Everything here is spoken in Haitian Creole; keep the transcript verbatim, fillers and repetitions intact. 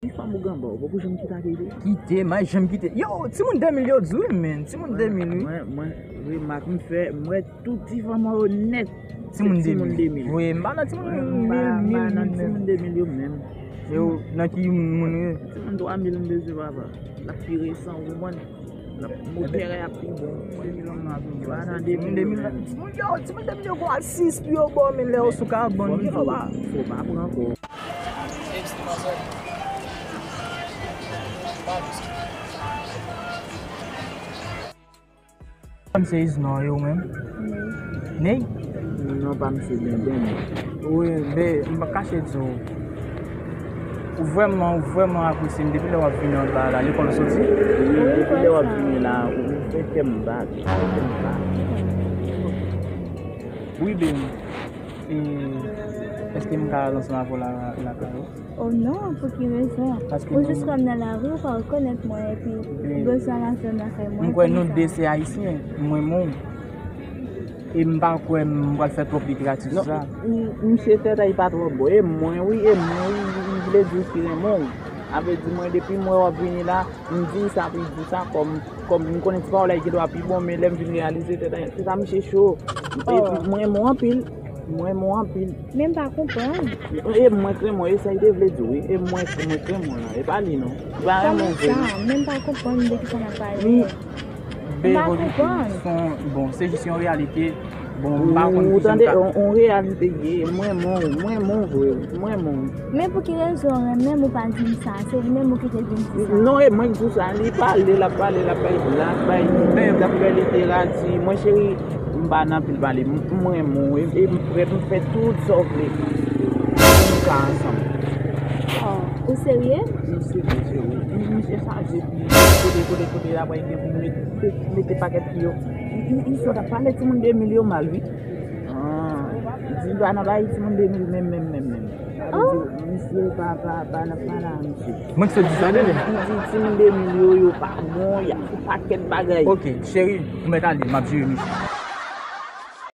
Ti fanm ou gen anba w, ou poko janm kite ak li. Kite, m pa janm kite. Yo, timoun de mil yo di wi, men. Timoun de mil, wi. Mwen, mwen, remak m fè, m wè tout ti fanm an yo nèt. Timoun de mil. Wi, m pa nan timoun mil, mil, mil, mil, timoun de mil yo menm. Yo, nan ki moun yo? Timoun twa mil m bezwen, papa. L ap pi resan, ou konprann? L ap motè a ap pi bon. Timoun de mil, timoun yo, timoun de mil yo gon asis pou yo bò, men lè yo sou kabòn, yo pa. Fò pa pran kò. Kòm se Iznò yo menm. Ney? Non, pa misye byen byen. Wi, be, m pa kache di w. Ou vrèman, ou vrèman apresye m depi lè w ap vini anba la, lekòl ou soti? Wi, depi lè w ap vini la, ou fè kè m bat, ou fè kè m bat. Wi, be, e, èske m ka al ansanm avè w la, lakay ou? Oh non, pou ki rezon? Ou jis wè m nan lari, ou pa rekonèt mwen, epi ou bezwen al avè m lakay mwen. M kwè nou de se Ayisyen, m renmen w. E m pa kwè m pral fè twòp literati sou sa. Non, m, misye tèt a li pa twò bon. E mwen wi, e mwen wi, m vle di w ki renmen w. A vle di mwen, depi m wè w ap vini la, m di sa pou l di sa, kòm, kòm m konnen ti pawòl la, li gen dwa pi bon, men lè m vin reyalize tèt a, tèt a misye cho. Epi mwen renmen w anpil. Mwen renmen w anpil. Men m pa konprann. E mwen k renmen w, e sa li te vle di w, wi. E mwen, mwen k renmen w la. E pa li, non. Li pa renmen w vre, non. Kòman sa? Men m pa konprann de kisa n ap pale. M pa konprann. Bon, se jis yon reyalite. Bon, m pa konn ki jan m ka. Ou tande, yon, yon reyalite ye. Mwen renmen w, mwen renmen w vre, mwen renmen w. Men pou ki rezon w renmen m, ou pa di m sa? Se li menm ou ki te di m di sa. Non, e mwen k di w sa. Li pale, l ap pale, l ap bay blag, bay, l ap fè literati. Mwen, cheri, m pa nan pil pale. M, m renmen w, e, e m prèt, m fè tout sa w vle. Pou nou ka ansanm. Oh, ou serye? M serye, cheri. M, misye chaje pou kote, kote, kote, la pral gen pou mete, mete pakèt pou yo. M, m, misye t ap pale timoun de mil yo mal, wi. Ah, di pa nan bay timoun de mil menm, menm, menm, menm. Sa vle di, misye pa, pa, pa nan, pa la, misye. Mwen ki sot di sa, tande. Li di timoun de mil yo, yo pa bon, y ap fè pakèt bagay. Ok, cheri, ou mèt ale, m ap jere misye.